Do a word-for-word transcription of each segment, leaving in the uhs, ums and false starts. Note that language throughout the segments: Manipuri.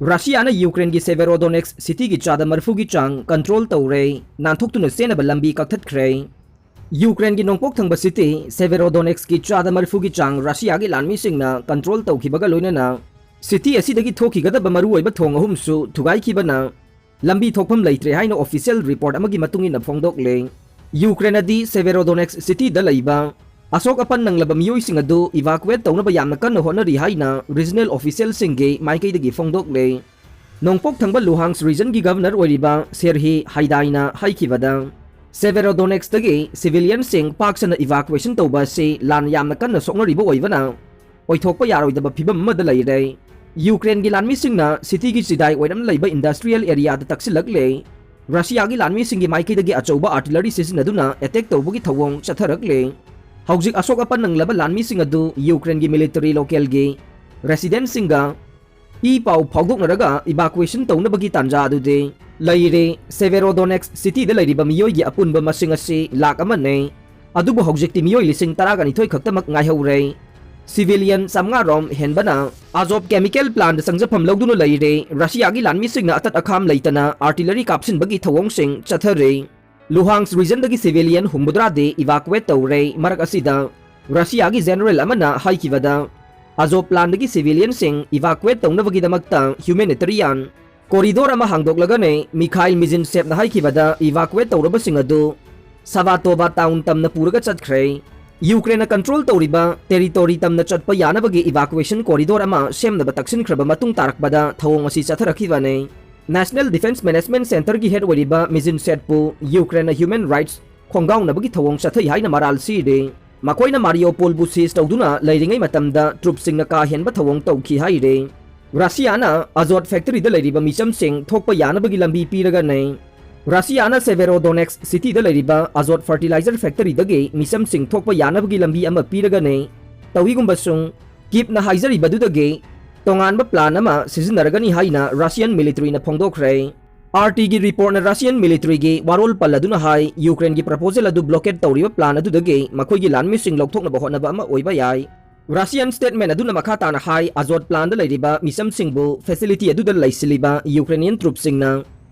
ꯔꯁꯤꯌꯥꯅ ꯌꯨꯀ꯭ꯔꯦꯟꯒꯤ ꯁꯦꯚꯦꯔꯣꯗꯣꯅꯦꯛꯁ ꯁꯤꯇꯤꯒꯤ ꯆꯥꯗ ꯃꯔꯤꯐꯨꯒꯤ ꯆꯥꯡ ꯀꯟꯇ꯭ꯔꯣꯜ ꯇꯧꯔꯦ, ꯅꯥꯟꯊꯣꯛꯇꯨꯅ ꯆꯦꯟꯅꯕ ꯂꯝꯕꯤ ꯀꯛꯊꯠꯈ꯭ꯔꯦ꯫ ꯌꯨꯀ꯭ꯔꯦꯟꯒꯤ ꯅꯣꯡꯄꯣꯛ ꯊꯪꯕ ꯁꯤꯇꯤ ꯁꯦꯚꯦꯔꯣꯗꯣꯅꯦꯛꯁꯀꯤ ꯆꯥꯗ ꯃꯔꯤꯐꯨꯒꯤ ꯆꯥꯡ ꯔꯁꯤꯌꯥꯒꯤ ꯂꯥꯟꯃꯤꯁꯤꯡꯅ ꯀꯟꯇ꯭ꯔꯣꯜ ꯇꯧꯈꯤꯕꯒ ꯂꯣꯏꯅꯅ ꯁꯤꯇꯤ ꯑꯁꯤꯗꯒꯤ ꯊꯣꯛꯈꯤꯒꯗꯕ ꯃꯔꯨꯑꯣꯏꯕ ꯊꯣꯡ ꯑꯍꯨꯝꯁꯨ ꯊꯨꯒꯥꯏꯈꯤꯕꯅ ꯂꯝꯕꯤ ꯊꯣꯛꯐꯝ ꯂꯩꯇ꯭ꯔꯦ ꯍꯥꯏꯅ ꯑꯣꯐꯤꯁꯤꯌꯦꯜ ꯔꯤꯄꯣꯔꯠ ꯑꯃꯒꯤ ꯃꯇꯨꯡ ꯏꯟꯅ ꯐꯣꯡꯗꯣꯛꯂꯦ꯫ ꯌꯨꯀ꯭ꯔꯦꯟꯅꯗꯤ ꯁꯦꯚꯦꯔꯣꯗꯣꯅꯦꯛꯁ ꯁꯤꯇꯤꯗ ꯂꯩꯕ ꯑꯁꯣꯛ ꯑꯄꯟ ꯅꯪꯂꯕ ꯃꯤꯑꯣꯏꯁꯤꯡ ꯑꯗꯨ ꯏꯚꯥꯀꯨꯋꯦꯠ ꯇꯧꯅꯕ ꯌꯥꯝꯅ ꯀꯟꯅ ꯍꯣꯠꯅꯔꯤ ꯍꯥꯏꯅ ꯔꯤꯖꯅꯦꯜ ꯑꯣꯐꯤꯁꯤꯌꯦꯜꯁꯤꯡꯒꯤ ꯃꯥꯏꯀꯩꯗꯒꯤ ꯐꯣꯡꯗꯣꯛꯂꯦ꯫ ꯅꯣꯡꯄꯣꯛ ꯊꯪꯕ ꯂꯨꯍꯥꯟꯁ ꯔꯤꯖꯟꯒꯤ ꯒꯚꯔꯅꯔ ꯑꯣꯏꯔꯤꯕ ꯁꯦꯔꯍꯤ ꯍꯥꯏꯗꯥꯏꯅ ꯍꯥꯏꯈꯤꯕꯗ, ꯁꯦꯚꯦꯔꯣꯗꯣꯅꯦꯛꯁꯇꯒꯤ ꯁꯤꯚꯤꯂꯤꯌꯟꯁꯤꯡ ꯄꯥꯛ ꯁꯟꯅ ꯏꯚꯥꯀꯨꯋꯦꯁꯟ ꯇꯧꯕ ꯑꯁꯤ ꯂꯥꯟ ꯌꯥꯝꯅ ꯀꯟꯅ ꯁꯣꯛꯅꯔꯤꯕ ꯑꯣꯏꯕꯅ ꯑꯣꯏꯊꯣꯛꯄ ꯌꯥꯔꯣꯏꯗꯕ ꯐꯤꯕꯝ ꯑꯃꯗ ꯂꯩꯔꯦ꯫ ꯌꯨꯀ꯭ꯔꯦꯟꯒꯤ ꯂꯥꯟꯃꯤꯁꯤꯡꯅ ꯁꯤꯇꯤꯒꯤ ꯆꯤꯗꯥꯏ ꯑꯣꯏꯔꯝ ꯂꯩꯕ ꯏꯟꯗꯁꯇ꯭ꯔꯤꯌꯦꯜ ꯑꯦꯔꯤꯌꯥꯗ ꯇꯛꯁꯤꯜꯂꯛꯂꯦ꯫ ꯔꯁꯤꯌꯥꯒꯤ ꯂꯥꯟꯃꯤꯁꯤꯡꯒꯤ ꯃꯥꯏꯀꯩꯗꯒꯤ ꯑꯆꯧꯕ ꯑꯥꯔꯇꯤꯂꯔꯤ ꯁꯤꯖꯤꯟꯅꯗꯨꯅ ꯑꯦꯇꯦꯛ ꯇꯧꯕꯒꯤ ꯊꯧꯑꯣꯡ ꯆꯠꯊꯔꯛꯂꯦ꯫ ꯍꯧꯖꯤꯛ ꯑꯁꯣꯛ ꯑꯄꯟ ꯅꯪꯂꯕ ꯂꯥꯟꯃꯤꯁꯤꯡ ꯑꯗꯨ ꯌꯨꯀ꯭ꯔꯦꯟꯒꯤ ꯃꯤꯂꯤꯇꯔꯤ ꯂꯣꯀꯦꯜꯒꯤ ꯔꯦꯁꯤꯗꯦꯟꯁꯤꯡꯒ ꯏ ꯄꯥꯎ ꯐꯥꯎꯗꯣꯛꯅꯔꯒ ꯏꯚꯥꯀꯨꯋꯦꯁꯟ ꯇꯧꯅꯕꯒꯤ ꯇꯥꯟꯖꯥ ꯑꯗꯨꯗꯤ ꯂꯩꯔꯦ꯫ ꯁꯦꯚꯦꯔꯣꯗꯣꯅꯦꯛꯁ ꯁꯤꯇꯤꯗ ꯂꯩꯔꯤꯕ ꯃꯤꯑꯣꯏꯒꯤ ꯑꯄꯨꯟꯕ ꯃꯁꯤꯡ ꯑꯁꯤ ꯂꯥꯈ ꯑꯃꯅꯤ꯫ ꯑꯗꯨꯕꯨ ꯍꯧꯖꯤꯛꯇꯤ ꯃꯤꯑꯣꯏ ꯂꯤꯁꯤꯡ ꯇꯔꯥꯒ ꯅꯤꯊꯣꯏ ꯈꯛꯇꯃꯛ ꯉꯥꯏꯍꯧꯔꯦ꯫ ꯁꯤꯚꯤꯂꯤꯌꯟ ꯆꯥꯝꯃꯉꯥ ꯔꯣꯝ ꯍꯦꯟꯕꯅ ꯑꯖꯣꯞ ꯀꯦꯃꯤꯀꯦꯜ ꯄ꯭ꯂꯥꯟꯗ ꯆꯪꯖꯐꯝ ꯂꯧꯗꯨꯅ ꯂꯩꯔꯦ꯫ ꯔꯁꯤꯌꯥꯒꯤ ꯂꯥꯟꯃꯤꯁꯤꯡꯅ ꯑꯇꯠ ꯑꯈꯥꯝ ꯂꯩꯇꯅ ꯑꯥꯔꯇꯤꯂꯔꯤ ꯀꯥꯞꯁꯤꯟꯕꯒꯤ ꯊꯧꯑꯣꯡꯁꯤꯡ ꯆꯠꯊꯔꯤ꯫ ꯂꯨꯍꯥꯟꯁ ꯔꯤꯖꯟꯗꯒꯤ ꯁꯤꯚꯤꯂꯤꯌꯟ ꯍꯨꯝꯐꯨꯇꯔꯥꯗꯤ ꯏꯚꯥꯀꯨꯋꯦꯠ ꯇꯧꯔꯦ꯫ ꯃꯔꯛ ꯑꯁꯤꯗ ꯔꯁꯤꯌꯥꯒꯤ ꯖꯦꯅꯔꯦꯜ ꯑꯃꯅ ꯍꯥꯏꯈꯤꯕꯗ, ꯑꯖꯣꯞ ꯄ꯭ꯂꯥꯟꯗꯒꯤ ꯁꯤꯚꯤꯂꯤꯌꯟꯁꯤꯡ ꯏꯚꯥꯀꯨꯋꯦꯠ ꯇꯧꯅꯕꯒꯤꯗꯃꯛꯇ ꯍ꯭ꯌꯨꯃꯦꯅꯤꯇꯔꯤꯌꯥꯟ ꯀꯣꯔꯤꯗꯣꯔ ꯑꯃ ꯍꯥꯡꯗꯣꯛꯂꯒꯅꯤ꯫ ꯃꯤꯈꯥꯏꯜ ꯃꯤꯖꯤꯟꯁꯦꯞꯅ ꯍꯥꯏꯈꯤꯕꯗ, ꯏꯚꯥꯀꯨꯋꯦꯠ ꯇꯧꯔꯕꯁꯤꯡ ꯑꯗꯨ ꯁꯚꯥꯇꯣꯚꯥ ꯇꯥꯎꯟ ꯇꯝꯅ ꯄꯨꯔꯒ ꯆꯠꯈ꯭ꯔꯦ꯫ ꯌꯨꯀ꯭ꯔꯦꯟꯅ ꯀꯟꯇ꯭ꯔꯣꯜ ꯇꯧꯔꯤꯕ ꯇꯦꯔꯤꯇꯣꯔꯤ ꯇꯝꯅ ꯆꯠꯄ ꯌꯥꯅꯕꯒꯤ ꯏꯚꯥꯀꯨꯋꯦꯁꯟ ꯀꯣꯔꯤꯗꯣꯔ ꯑꯃ ꯁꯦꯝꯅꯕ ꯇꯛꯁꯤꯟꯈ꯭ꯔꯕ ꯃꯇꯨꯡ ꯇꯥꯔꯛꯄꯗ ꯊꯧꯑꯣꯡ ꯑꯁꯤ ꯆꯠꯊꯔꯛꯈꯤꯕꯅꯤ꯫ ꯅꯦꯁꯅꯦꯜ ꯗꯤꯐꯦꯟꯁ ꯃꯦꯅꯦꯖꯃꯦꯟꯠ ꯁꯦꯟꯇꯔꯒꯤ ꯍꯦꯗ ꯑꯣꯏꯔꯤꯕ ꯃꯤꯖꯤꯟꯁꯦꯠꯄꯨ ꯌꯨꯀ꯭ꯔꯦꯟꯅ ꯍ꯭ꯌꯨꯃꯦꯟ ꯔꯥꯏꯠꯁ ꯈꯣꯡꯒꯥꯎꯅꯕꯒꯤ ꯊꯧꯑꯣꯡ ꯆꯠꯊꯩ ꯍꯥꯏꯅ ꯃꯔꯥꯜ ꯁꯤꯔꯦ꯫ ꯃꯈꯣꯏꯅ ꯃꯥꯔꯤꯌꯣꯄꯣꯜꯕꯨ ꯁꯤꯖ ꯇꯧꯗꯨꯅ ꯂꯩꯔꯤꯉꯩ ꯃꯇꯝꯗ ꯇ꯭ꯔꯨꯞꯁꯤꯡꯅ ꯀꯥ ꯍꯦꯟꯕ ꯊꯧꯑꯣꯡ ꯇꯧꯈꯤ ꯍꯥꯏꯔꯦ꯫ ꯔꯁꯤꯌꯥꯅ ꯑꯖꯣꯠ ꯐꯦꯛꯇꯔꯤꯗ ꯂꯩꯔꯤꯕ ꯃꯤꯆꯝꯁꯤꯡ ꯊꯣꯛꯄ ꯌꯥꯅꯕꯒꯤ ꯂꯝꯕꯤ ꯄꯤꯔꯒꯅꯤ꯫ ꯔꯁꯤꯌꯥꯅ ꯁꯦꯚꯦꯔꯣꯗꯣꯅꯦꯛꯁ ꯁꯤꯇꯤꯗ ꯂꯩꯔꯤꯕ ꯑꯖꯣꯠ ꯐꯔꯇꯤꯂꯥꯏꯖꯔ ꯐꯦꯛꯇꯔꯤꯗꯒꯤ ꯃꯤꯆꯝꯁꯤꯡ ꯊꯣꯛꯄ ꯌꯥꯅꯕꯒꯤ ꯂꯝꯕꯤ ꯑꯃ ꯄꯤꯔꯒꯅꯤ꯫ ꯇꯧꯏꯒꯨꯝꯕꯁꯨꯡ, ꯀꯤꯞꯅ ꯍꯥꯏꯖꯔꯤꯕꯗꯨꯗꯒꯤ ꯇꯣꯉꯥꯟꯕ ꯄ꯭ꯂꯥꯟ ꯑꯃ ꯁꯤꯖꯤꯟꯅꯔꯒꯅꯤ ꯍꯥꯏꯅ ꯔꯁꯤꯌꯟ ꯃꯤꯂꯤꯇꯔꯤꯅ ꯐꯣꯡꯗꯣꯛꯈ꯭ꯔꯦ꯫ ꯑꯥꯔꯇꯤꯒꯤ ꯔꯤꯄꯣꯔꯠꯅ ꯔꯁꯤꯌꯟ ꯃꯤꯂꯤꯇꯔꯤꯒꯤ ꯋꯥꯔꯣꯜ ꯄꯜꯂꯗꯨꯅ ꯍꯥꯏ, ꯌꯨꯀ꯭ꯔꯦꯟꯒꯤ ꯄ꯭ꯔꯄꯣꯖꯦꯜ ꯑꯗꯨ ꯕ꯭ꯂꯣꯀꯦꯠ ꯇꯧꯔꯤꯕ ꯄ꯭ꯂꯥꯟ ꯑꯗꯨꯗꯒꯤ ꯃꯈꯣꯏꯒꯤ ꯂꯥꯟꯃꯤꯁꯤꯡ ꯂꯧꯊꯣꯛꯅꯕ ꯍꯣꯠꯅꯕ ꯑꯃ ꯑꯣꯏꯕ ꯌꯥꯏ꯫ Russian statement ꯑꯗꯨꯅ ꯃꯈꯥ ꯇꯥꯅ ꯍꯥꯏ, ꯑꯖꯣꯠ plantꯗ ꯂꯩꯔꯤꯕ ꯃꯤꯆꯝꯁꯤꯡꯕꯨ facility ꯑꯗꯨꯗ ꯂꯩꯁꯤꯜꯂꯤꯕ Ukrainian troops ꯁꯤꯡꯅ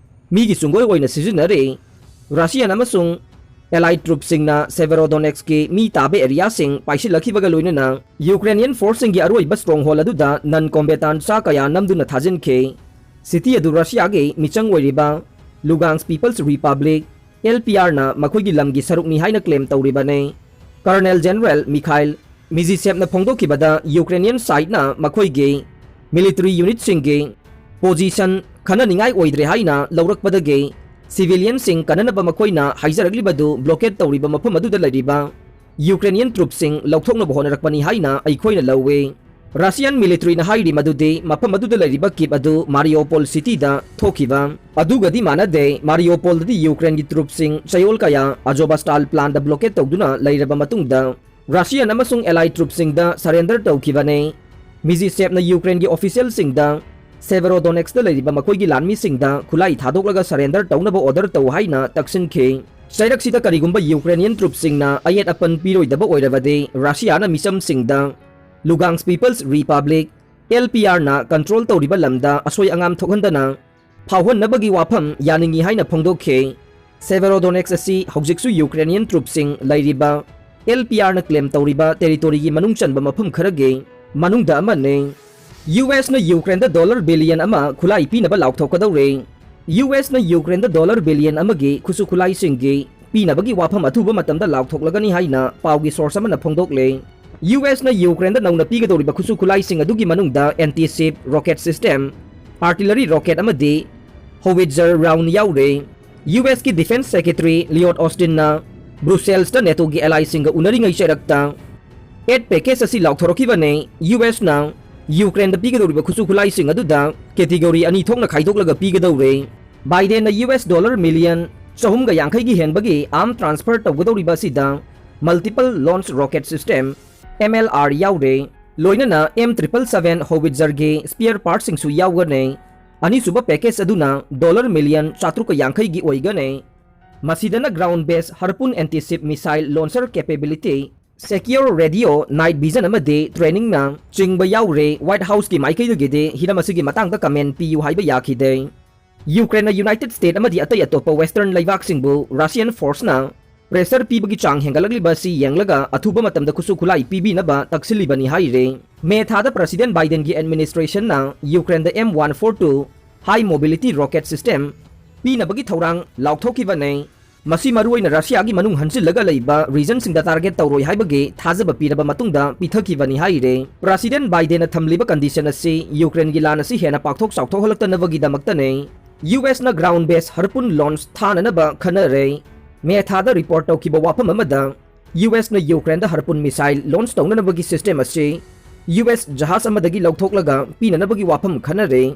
ꯃꯤꯒꯤ ꯁꯨꯡꯒꯣꯏ ꯑꯣꯏꯅ ꯁꯤꯖꯤꯟꯅꯔꯦ꯫ Russian ꯑꯃꯁꯨꯡ allied troops ꯁꯤꯡꯅ Severodonetskꯀꯤ ꯃꯤ ꯇꯥꯕ areaꯁꯤꯡ ꯄꯥꯏꯁꯤꯜꯂꯛꯈꯤꯕꯒ ꯂꯣꯏꯅꯅ Ukrainian force ꯁꯤꯡꯒꯤ ꯑꯔꯣꯏꯕ stronghold ꯑꯗꯨꯗ non combatant ꯆꯥ ꯀꯌꯥ ꯅꯝꯗꯨꯅ ꯊꯥꯖꯤꯟꯈꯤ꯫ City ꯑꯗꯨ Russiaꯒꯤ ꯃꯤꯆꯪ ꯑꯣꯏꯔꯤꯕ Lugansk People's Republic, L P R ꯅ ꯃꯈꯣꯏꯒꯤ ꯂꯝꯒꯤ ꯁꯔꯨꯛꯅꯤ ꯍꯥꯏꯅ claim ꯇꯧꯔꯤꯕꯅꯤ꯫ Colonel General Mikhail Mizysevꯅ ꯐꯣꯡꯗꯣꯛꯈꯤꯕꯗ, Ukrainian sideꯅ ꯃꯈꯣꯏꯒꯤ military unitꯁꯤꯡꯒꯤ position ꯈꯟꯅꯅꯤꯡꯉꯥꯏ ꯑꯣꯏꯗ꯭ꯔꯦ ꯍꯥꯏꯅ ꯂꯧꯔꯛꯄꯗꯒꯤ civilianꯁꯤꯡ ꯀꯟꯅꯅꯕ ꯃꯈꯣꯏꯅ ꯍꯥꯏꯖꯔꯛꯂꯤꯕꯗꯨ blockade ꯇꯧꯔꯤꯕ ꯃꯐꯝ ꯑꯗꯨꯗ ꯂꯩꯔꯤꯕ Ukrainian troopꯁꯤꯡ ꯂꯧꯊꯣꯛꯅꯕ ꯍꯣꯠꯅꯔꯛꯄꯅꯤ ꯍꯥꯏꯅ ꯑꯩꯈꯣꯏꯅ ꯂꯧꯏ꯫ Russian militaryꯅ ꯍꯥꯏꯔꯤ ꯃꯗꯨꯗꯤ ꯃꯐꯝ ꯑꯗꯨꯗ ꯂꯩꯔꯤꯕ Kyiv ꯑꯗꯨ Mariupol cityꯗ ꯊꯣꯛꯈꯤꯕ ꯑꯗꯨꯒꯗꯤ ꯃꯥꯟꯅꯗꯦ꯫ Mariupolꯗꯗꯤ Ukraineꯒꯤ troopꯁꯤꯡ ꯆꯌꯣꯜ ꯀꯌꯥ Azovstal plantꯗ blockade ꯇꯧꯗꯨꯅ ꯂꯩꯔꯕ ꯃꯇꯨꯡꯗ Russian ꯑꯃꯁꯨꯡ allied troopꯁꯤꯡꯗ surrender ꯇꯧꯈꯤꯕꯅꯤ꯫ Mizysevꯅ Ukraineꯒꯤ officialꯁꯤꯡꯗ Severodonetskꯇ ꯂꯩꯔꯤꯕ ꯃꯈꯣꯏꯒꯤ ꯂꯥꯟꯃꯤꯁꯤꯡꯗ ꯈꯨꯠꯂꯥꯏ ꯊꯥꯗꯣꯛꯂꯒ surrender ꯇꯧꯅꯕ order ꯇꯧ ꯍꯥꯏꯅ ꯇꯛꯁꯤꯟꯈꯤ꯫ ꯆꯩꯔꯛꯁꯤꯗ ꯀꯔꯤꯒꯨꯝꯕ Ukrainian troopꯁꯤꯡꯅ ꯑꯌꯦꯠ ꯑꯄꯟ ꯄꯤꯔꯣꯏꯗꯕ ꯑꯣꯏꯔꯕꯗꯤ, Russiaꯅ ꯃꯤꯆꯝꯁꯤꯡꯗ Lugansk People's Republic, L P Rꯅ control ꯇꯧꯔꯤꯕ ꯂꯝꯗ ꯑꯁꯣꯏ ꯑꯉꯥꯝ ꯊꯣꯛꯍꯟꯗꯅ ꯐꯥꯎꯍꯟꯅꯕꯒꯤ ꯋꯥꯐꯝ ꯌꯥꯅꯤꯡꯏ ꯍꯥꯏꯅ ꯐꯣꯡꯗꯣꯛꯈꯤ꯫ Severodonetsk ꯑꯁꯤ ꯍꯧꯖꯤꯛꯁꯨ Ukrainian troopꯁꯤꯡ ꯂꯩꯔꯤꯕ L P Rꯅ claim ꯇꯧꯔꯤꯕ territoryꯒꯤ ꯃꯅꯨꯡ ꯆꯟꯕ ꯃꯐꯝ ꯈꯔꯒꯤ ꯃꯅꯨꯡꯗ ꯑꯃꯅꯤ꯫ U S ꯅ Ukraineꯗ dollar billion ꯑꯃ ꯈꯨꯠꯂꯥꯏ ꯄꯤꯅꯕ ꯂꯥꯎꯊꯣꯛꯀꯗꯧꯔꯦ꯫ U S ꯅ Ukraineꯗ dollar billion ꯑꯃꯒꯤ ꯈꯨꯠꯁꯨ ꯈꯨꯠꯂꯥꯏꯁꯤꯡꯒꯤ ꯄꯤꯅꯕꯒꯤ ꯋꯥꯐꯝ ꯑꯊꯨꯕ ꯃꯇꯝꯗ ꯂꯥꯎꯊꯣꯛꯂꯒꯅꯤ ꯍꯥꯏꯅ ꯄꯥꯎꯒꯤ source ꯑꯃꯅ ꯐꯣꯡꯗꯣꯛꯂꯦ꯫ U S ꯅ Ukraineꯗ ꯅꯧꯅ ꯄꯤꯒꯗꯧꯔꯤꯕ ꯈꯨꯠꯁꯨ ꯈꯨꯠꯂꯥꯏꯁꯤꯡ ꯑꯗꯨꯒꯤ ꯃꯅꯨꯡꯗ anti-ship rocket system, artillery rocket ꯑꯃꯗꯤ howitzer round ꯌꯥꯎꯔꯦ꯫ U S ꯀꯤ Defense Secretary Lloyd Austinꯅ Brusselꯁꯇ NATOꯒꯤ allyꯁꯤꯡꯒ ꯎꯅꯔꯤꯉꯩ ꯆꯩꯔꯛꯇ aid package ꯑꯁꯤ ꯂꯥꯎꯊꯣꯔꯛꯈꯤꯕꯅꯤ꯫ U S ꯅ Ukraineꯗ ꯄꯤꯒꯗꯧꯔꯤꯕ ꯈꯨꯠꯁꯨ ꯈꯨꯠꯂꯥꯏꯁꯤꯡ ꯑꯗꯨꯗ category ꯑꯅꯤ ꯊꯣꯛꯅ ꯈꯥꯏꯗꯣꯛꯂꯒ ꯄꯤꯒꯗꯧꯔꯦ꯫ Bidenꯅ U S dollar million ꯆꯍꯨꯝꯒ ꯌꯥꯡꯈꯩꯒꯤ ꯍꯦꯟꯕꯒꯤ arm transfer ꯇꯧꯒꯗꯧꯔꯤꯕ ꯑꯁꯤꯗ multiple launch rocket system, M L R ꯌꯥꯎꯔꯦ꯫ ꯂꯣꯏꯅꯅ M triple seven howitzerꯒꯤ spare partꯁꯤꯡꯁꯨ ꯌꯥꯎꯒꯅꯤ꯫ ꯑꯅꯤꯁꯨꯕ package ꯑꯗꯨꯅ dollar million ꯆꯥꯇ꯭ꯔꯨꯛꯀ ꯌꯥꯡꯈꯩꯒꯤ ꯑꯣꯏꯒꯅꯤ꯫ ꯃꯁꯤꯗꯅ ground based Harpoon anti-ship missile launcher capability, Secure Radio, night vision ꯑꯃꯗꯤ trainingꯅ ꯆꯤꯡꯕ ꯌꯥꯎꯔꯦ꯫ White Houseꯀꯤ ꯃꯥꯏꯀꯩꯗꯒꯤꯗꯤ ꯍꯤꯔꯝ ꯑꯁꯤꯒꯤ ꯃꯇꯥꯡꯗ comment ꯄꯤꯌꯨ ꯍꯥꯏꯕ ꯌꯥꯈꯤꯗꯦ꯫ ꯌꯨꯀ꯭ꯔꯦꯟꯅ United States ꯑꯃꯗꯤ ꯑꯇꯩ ꯑꯇꯣꯞꯄ Western ꯂꯩꯕꯥꯛꯁꯤꯡꯕꯨ Russian forceꯅ pressure ꯄꯤꯕꯒꯤ ꯆꯥꯡ ꯍꯦꯟꯒꯠꯂꯛꯂꯤꯕ ꯑꯁꯤ ꯌꯦꯡꯂꯒ ꯑꯊꯨꯕ ꯃꯇꯝꯗ ꯈꯨꯠꯁꯨ ꯈꯨꯠꯂꯥꯏ ꯄꯤꯕꯤꯅꯕ ꯇꯛꯁꯤꯜꯂꯤꯕꯅꯤ ꯍꯥꯏꯔꯦ꯫ ꯃꯦ ꯊꯥꯗ President Bidenꯒꯤ administrationꯅ ꯌꯨꯀ꯭ꯔꯦꯟꯗ M one four two high mobility rocket system ꯄꯤꯅꯕꯒꯤ ꯊꯧꯔꯥꯡ ꯂꯥꯎꯊꯣꯛꯈꯤꯕꯅꯦ꯫ ꯃꯁꯤ ꯃꯔꯨꯑꯣꯏꯅ ꯔꯁꯤꯌꯥꯒꯤ ꯃꯅꯨꯡ ꯍꯟꯖꯤꯜꯂꯒ ꯂꯩꯕ regionꯁꯤꯡꯗ target ꯇꯧꯔꯣꯏ ꯍꯥꯏꯕꯒꯤ ꯊꯥꯖꯕ ꯄꯤꯔꯕ ꯃꯇꯨꯡꯗ ꯄꯤꯊꯈꯤꯕꯅꯤ ꯍꯥꯏꯔꯦ꯫ President Bidenꯅ ꯊꯝꯂꯤꯕ condition ꯑꯁꯤ ꯌꯨꯀ꯭ꯔꯦꯟꯒꯤ ꯂꯥꯟ ꯑꯁꯤ ꯍꯦꯟꯅ ꯄꯥꯛꯊꯣꯛ ꯆꯥꯎꯊꯣꯛꯍꯜꯂꯛꯇꯅꯕꯒꯤꯗꯃꯛꯇꯅꯦ꯫ USꯅ ground base Harpoon launch ꯊꯥꯅꯅꯕ ꯈꯟꯅꯔꯦ꯫ ꯃꯦ ꯊꯥꯗ report ꯇꯧꯈꯤꯕ ꯋꯥꯐꯝ ꯑꯃꯗ USꯅ ꯌꯨꯀ꯭ꯔꯦꯟꯗ Harpoon missile launch ꯇꯧꯅꯅꯕꯒꯤ system ꯑꯁꯤ US ꯖꯍꯥꯖ ꯑꯃꯗꯒꯤ ꯂꯧꯊꯣꯛꯂꯒ ꯄꯤꯅꯅꯕꯒꯤ ꯋꯥꯐꯝ ꯈꯟꯅꯔꯦ꯫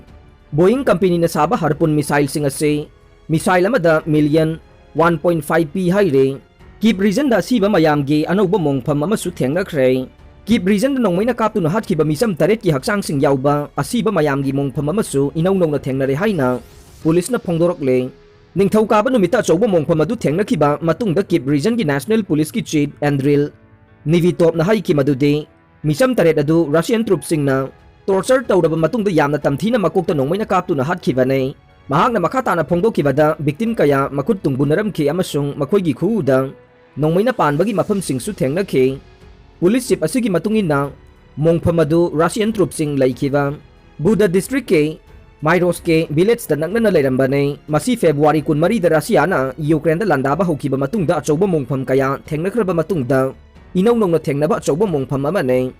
Boeing companyꯅ ꯁꯥꯕ Harpoon missileꯁꯤꯡ ꯑꯁꯤ missile ꯑꯃꯗ million one point five ꯄꯤ ꯍꯥꯏꯔꯦ꯫ Kyiv regionꯗ ꯑꯁꯤꯕ ꯃꯌꯥꯝꯒꯤ ꯑꯅꯧꯕ ꯃꯣꯡꯐꯝ ꯑꯃꯁꯨ ꯊꯦꯡꯅꯈ꯭ꯔꯦ꯫ Kyiv regionꯗ ꯅꯣꯡꯃꯩꯅ ꯀꯥꯞꯇꯨꯅ ꯍꯥꯠꯈꯤꯕ ꯃꯤꯆꯝ ꯇꯔꯦꯠꯀꯤ ꯍꯛꯆꯥꯡꯁꯤꯡ ꯌꯥꯎꯕ ꯑꯁꯤꯕ ꯃꯌꯥꯝꯒꯤ ꯃꯣꯡꯐꯝ ꯑꯃꯁꯨ ꯏꯅꯧ ꯅꯧꯅ ꯊꯦꯡꯅꯔꯦ ꯍꯥꯏꯅ ꯄꯨꯂꯤꯁꯅ ꯐꯣꯡꯗꯣꯔꯛꯂꯦ꯫ ꯅꯤꯡꯊꯧꯀꯥꯕ ꯅꯨꯃꯤꯠꯇ ꯑꯆꯧꯕ ꯃꯣꯡꯐꯝ ꯑꯗꯨ ꯊꯦꯡꯅꯈꯤꯕ ꯃꯇꯨꯡꯗ Kyiv regionꯒꯤ national policeꯀꯤ chief Andriy Nevitovꯅ ꯍꯥꯏꯈꯤ ꯃꯗꯨꯗꯤ ꯃꯤꯆꯝ ꯇꯔꯦꯠ ꯑꯗꯨ Russian troops ꯁꯤꯡꯅ torture ꯇꯧꯔꯕ ꯃꯇꯨꯡꯗ ꯌꯥꯝꯅ ꯇꯝꯊꯤꯅ ꯃꯀꯣꯛꯇ ꯅꯣꯡꯃꯩꯅ ꯀꯥꯞꯇꯨꯅ ꯍꯥꯠꯈꯤꯕꯅꯤ꯫ ꯃꯍꯥꯛꯅ ꯃꯈꯥ ꯇꯥꯅ ꯐꯣꯡꯗꯣꯛꯈꯤꯕꯗ victim ꯀꯌꯥ ꯃꯈꯨꯠ ꯇꯨꯡꯕꯨꯟꯅꯔꯝꯈꯤ ꯑꯃꯁꯨꯡ ꯃꯈꯣꯏꯒꯤ ꯈꯨꯎꯗ ꯅꯣꯡꯃꯩꯅ ꯄꯥꯟꯕꯒꯤ ꯃꯐꯝꯁꯤꯡꯁꯨ ꯊꯦꯡꯅꯈꯤ꯫ Police chief ꯑꯁꯤꯒꯤ ꯃꯇꯨꯡ ꯏꯟꯅ ꯃꯣꯡꯐꯝ ꯑꯗꯨ Russian troops ꯁꯤꯡ ꯂꯩꯈꯤꯕ Buda districtꯀꯤ Mairoske villageꯇ ꯅꯛꯅꯅ ꯂꯩꯔꯝꯕꯅꯤ꯫ ꯃꯁꯤ February ꯀꯨꯟꯃꯔꯤꯗ ꯔꯁꯤꯌꯥꯅ ꯌꯨꯀ꯭ꯔꯦꯟꯗ ꯂꯥꯟꯗꯥꯕ ꯍꯧꯈꯤꯕ ꯃꯇꯨꯡꯗ ꯑꯆꯧꯕ ꯃꯣꯡꯐꯝ ꯀꯌꯥ ꯊꯦꯡꯅꯈ꯭ꯔꯕ ꯃꯇꯨꯡꯗ ꯏꯅꯧ ꯅꯧꯅ ꯊꯦꯡꯅꯕ ꯑꯆꯧꯕ ꯃꯣꯡꯐꯝ ꯑꯃꯅꯤ꯫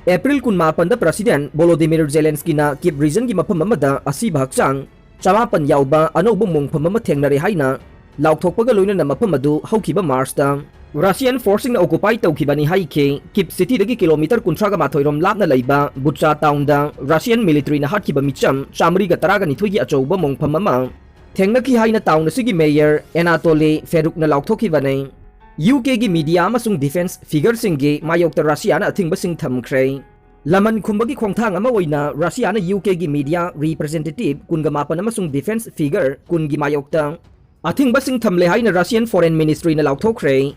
April ꯀꯨꯟꯃꯥꯄꯟꯗ President Volodymyr Zelenskyꯅ Kyiv regionꯒꯤ ꯃꯐꯝ ꯑꯃꯗ ꯑꯁꯤꯕ ꯍꯛꯆꯥꯡ ꯆꯃꯥꯄꯟ ꯌꯥꯎꯕ ꯑꯅꯧꯕ ꯃꯣꯡꯐꯝ ꯑꯃ ꯊꯦꯡꯅꯔꯦ ꯍꯥꯏꯅ ꯂꯥꯎꯊꯣꯛꯄꯒ ꯂꯣꯏꯅꯅ ꯃꯐꯝ ꯑꯗꯨ ꯍꯧꯈꯤꯕ Marchꯇ Russian forceꯁꯤꯡꯅ occupy ꯇꯧꯈꯤꯕꯅꯤ ꯍꯥꯏꯈꯤ꯫ Kyiv cityꯗꯒꯤ kilometre ꯀꯨꯟꯊ꯭ꯔꯥꯒ ꯃꯥꯊꯣꯏ ꯔꯣꯝ ꯂꯥꯞꯅ ꯂꯩꯕ Bucha townꯗ Russian militaryꯅ ꯍꯥꯠꯈꯤꯕ ꯃꯤꯆꯝ ꯆꯥꯃꯔꯤꯒ ꯇꯔꯥꯒ ꯅꯤꯊꯣꯏꯒꯤ ꯑꯆꯧꯕ ꯃꯣꯡꯐꯝ ꯑꯃ ꯊꯦꯡꯅꯈꯤ ꯍꯥꯏꯅ town ꯑꯁꯤꯒꯤ mayor Anatoly Ferukꯅ ꯂꯥꯎꯊꯣꯛꯈꯤꯕꯅꯤ꯫ UKꯒꯤ media ꯑꯃꯁꯨꯡ defence figureꯁꯤꯡꯒꯤ ꯃꯥꯌꯣꯛꯇ ꯔꯁꯤꯌꯥꯅ ꯑꯊꯤꯡꯕꯁꯤꯡ ꯊꯝꯈ꯭ꯔꯦ꯫ ꯂꯃꯟ ꯈꯨꯝꯕꯒꯤ ꯈꯣꯡꯊꯥꯡ ꯑꯃ ꯑꯣꯏꯅ ꯔꯁꯤꯌꯥꯅ UKꯒꯤ media representative ꯀꯨꯟꯒ ꯃꯥꯄꯟ ꯑꯃꯁꯨꯡ defence figure ꯀꯨꯟꯒꯤ ꯃꯥꯌꯣꯛꯇ ꯑꯊꯤꯡꯕꯁꯤꯡ ꯊꯝꯂꯦ ꯍꯥꯏꯅ Russian Foreign Ministryꯅ ꯂꯥꯎꯊꯣꯛꯈ꯭ꯔꯦ꯫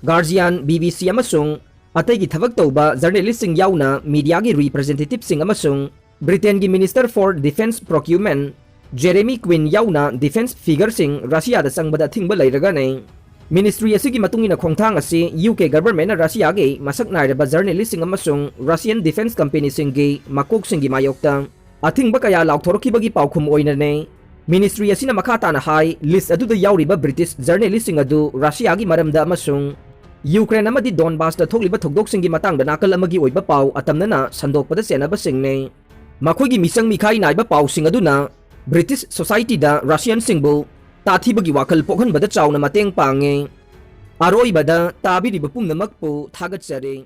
Guardian, BBC ꯑꯃꯁꯨꯡ ꯑꯇꯩꯒꯤ ꯊꯕꯛ ꯇꯧꯕ ꯖꯔꯅꯦꯂꯤꯁꯁꯤꯡ ꯌꯥꯎꯅ ꯃꯤꯗꯤꯌꯥꯒꯤ ꯔꯤꯄ꯭ꯔꯖꯦꯟꯇꯦꯇꯤꯚꯁꯤꯡ ꯑꯃꯁꯨꯡ ꯕ꯭ꯔꯤꯇꯦꯟꯒꯤ minister for defence procurement Jeremy Quin ꯌꯥꯎꯅ ꯗꯤꯐꯦꯟꯁ ꯐꯤꯒꯔꯁꯤꯡ ꯔꯁꯤꯌꯥꯗ ꯆꯪꯕꯗ ꯑꯊꯤꯡꯕ ꯂꯩꯔꯒꯅꯤ꯫ ꯃꯤꯅꯤꯁꯇ꯭ꯔꯤ ꯑꯁꯤꯒꯤ ꯃꯇꯨꯡ ꯏꯟꯅ ꯈꯣꯡꯊꯥꯡ ꯑꯁꯤ ꯌꯨ ꯀꯦ ꯒꯚꯔꯟꯃꯦꯟꯠꯅ ꯔꯁꯤꯌꯥꯒꯤ ꯃꯁꯛ ꯅꯥꯏꯔꯕ ꯖꯔꯅꯦꯂꯤꯁꯁꯤꯡ ꯑꯃꯁꯨꯡ ꯔꯁꯤꯌꯟ ꯗꯤꯐꯦꯟꯁ ꯀꯝꯄꯦꯅꯤꯁꯤꯡꯒꯤ ꯃꯀꯣꯛꯁꯤꯡꯒꯤ ꯃꯥꯌꯣꯛꯇ ꯑꯊꯤꯡꯕ ꯀꯌꯥ ꯂꯥꯎꯊꯣꯔꯛꯈꯤꯕꯒꯤ ꯄꯥꯎꯈꯨꯝ ꯑꯣꯏꯅꯅꯤ꯫ ꯃꯤꯅꯤꯁꯇ꯭ꯔꯤ ꯑꯁꯤꯅ ꯃꯈꯥ ꯇꯥꯅ ꯍꯥꯏ, ꯂꯤꯁ꯭ꯠ ꯑꯗꯨꯗ ꯌꯥꯎꯔꯤꯕ ꯕ꯭ꯔꯤꯇꯤꯁ ꯖꯔꯅꯦꯂꯤꯁꯁꯤꯡ ꯑꯗꯨ ꯔꯁꯤꯌꯥꯒꯤ ꯃꯔꯝꯗ ꯑꯃꯁꯨꯡ ꯌꯨꯀ꯭ꯔꯦꯟ ꯑꯃꯗꯤ ꯗꯣꯟꯕꯥꯁꯇ ꯊꯣꯛꯂꯤꯕ ꯊꯧꯗꯣꯛꯁꯤꯡꯒꯤ ꯃꯇꯥꯡꯗ ꯅꯥꯀꯜ ꯑꯃꯒꯤ ꯑꯣꯏꯕ ꯄꯥꯎ ꯑꯇꯝꯅꯅ ꯁꯟꯗꯣꯛꯄꯗ ꯆꯦꯟꯅꯕꯁꯤꯡꯅꯤ꯫ ꯃꯈꯣꯏꯒꯤ ꯃꯤꯆꯪ ꯃꯤꯈꯥꯏ ꯅꯥꯏꯕ ꯄꯥꯎꯁꯤꯡ ꯑꯗꯨꯅ ꯕ꯭ꯔꯤꯇꯤꯁ ꯁꯣꯁꯥꯏꯇꯤꯗ ꯔꯁꯤꯌꯟꯁꯤꯡꯕꯨ ꯇꯥꯊꯤꯕꯒꯤ ꯋꯥꯈꯜ ꯄꯣꯛꯍꯟꯕꯗ ꯆꯥꯎꯅ ꯃꯇꯦꯡ ꯄꯥꯡꯉꯤ꯫ ꯑꯔꯣꯏꯕꯗ ꯇꯥꯕꯤꯔꯤꯕ ꯄꯨꯝꯅꯃꯛꯄꯨ ꯊꯥꯒꯠꯆꯔꯤ꯫